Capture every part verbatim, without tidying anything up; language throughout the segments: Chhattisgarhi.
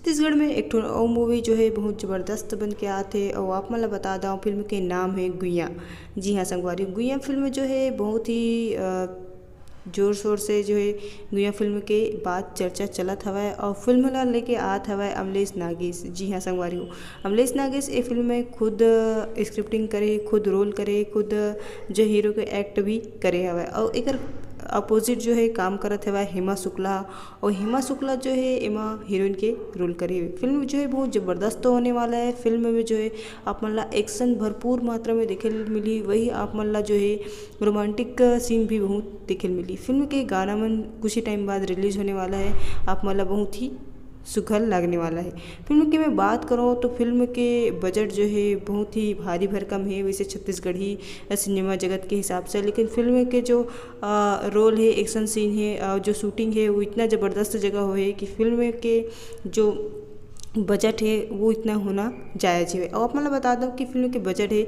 छत्तीसगढ़ में एक ठो अउ मूवी जो है बहुत ज़बरदस्त बन के आत हे, अउ आप मन ला बता दव, फिल्म के नाम है गुइया। जी हाँ संगवारी, गुइया फिल्म जो है बहुत ही अ, जोर शोर से जो है गुइया फिल्म के बात चर्चा चलत हवय, अउ फिल्म ला लेके आत हवय अमलेश नागेश। जी हाँ संगवारी हो, अमलेश नागेश ये फिल्म में खुद स्क्रिप्टिंग करे, खुद रोल करे, खुद जो हीरो के एक्ट भी करे हवय, अउ एकर अपोजिट जो है काम करत हवय हेमा शुक्ला। और हेमा शुक्ला जो है एमा हीरोइन के रोल करे हुए। फिल्म जो है बहुत ज़बरदस्त तो होने वाला है। फिल्म में जो है आप मन ला एक्शन भरपूर मात्रा में देखे ल मिली, वही आप मन ला जो है रोमांटिक सीन भी बहुत देखे ल मिली। फिल्म के गाना मन कुछ ही टाइम बाद रिलीज होने वाला है, आप मन ला बहुत ही सुघर लगने वाला है। फिल्म की मैं बात करूँ तो फिल्म के बजट जो है बहुत ही भारी भरकम है वैसे छत्तीसगढ़ी सिनेमा जगत के हिसाब से, लेकिन फिल्म के जो अ, रोल है, एक्शन सीन है, अ, जो शूटिंग है वो इतना ज़बरदस्त जगह हो है कि फिल्म के जो बजट है वो इतना होना जायज़ है। और आप मन ला बता दव कि फिल्म के बजट है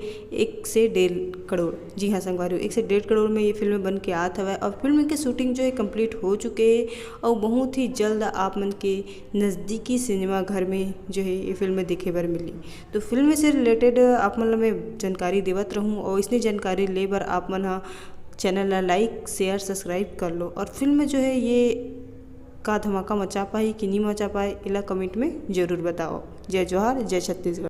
एक से डेढ़ करोड़। जी हाँ संगवारी हो, एक से डेढ़ करोड़ में ये फिल्म बन के आत हवय और फिल्म के शूटिंग जो है कंप्लीट हो चुके है और बहुत ही जल्द आप मन के नज़दीकी सिनेमा घर में जो है ये फिल्म देखे बर मिली। तो फिल्म से रिलेटेड आप मन ला मैं जानकारी देवत रहूँ और इसने जानकारी ले बर आप मन हा चैनल ला लाइक शेयर सब्सक्राइब कर लो। और फिल्म जो है ये का धमाका मचा पाही कि नहीं मचा पाए, एला कमेंट में जरूर बताओ। जय जोहार, जय छत्तीसगढ़।